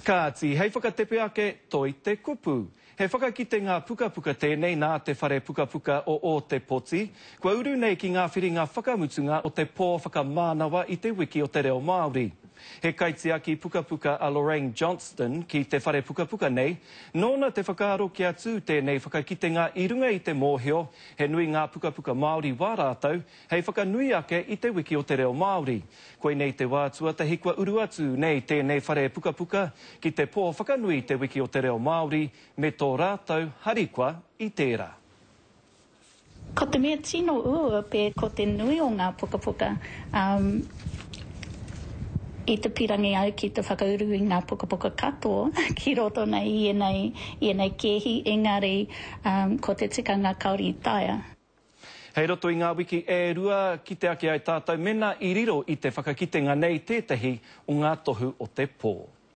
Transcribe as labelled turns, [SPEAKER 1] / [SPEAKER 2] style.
[SPEAKER 1] Kāti, hei whakatepe ake, toi te kupu. He whakakitenga pukapuka tēnei nā te Whare Pukapuka o Ōtepoti, kua uru nei ki ngā whiringa whakamutunga o te pō whakamānawa i te Wiki o te Reo Māori. He kaitiaki pukapuka a Lorraine Johnston ki te whare pukapuka nei, nōna te whakaaro kia tū tēnei whakakitenga i runga i te mōhio he nui ngā pukapuka Māori wā rātou hei whakanui ake i te Wiki o te Reo Māori. Koinei te wā tuatahi kua uru atu nei tēnei whare pukapuka ki te pō whakanui i te Wiki o te Reo Māori me tō rātou harikoa i tērā.
[SPEAKER 2] Ko te mea tino uaua pea ko te nui o ngā pukapuka. I te pirangi au ki te whakauru i ngā pukapuka katoa ki roto nei i ēnei, i ēnei kēhi, engari ko te tikanga kāore i taea.
[SPEAKER 1] Hei roto i ngā wiki e rua, kite ake ai tātou mēnā i riro i te whakakitenga nei tētahi o ngā tohu o te pō.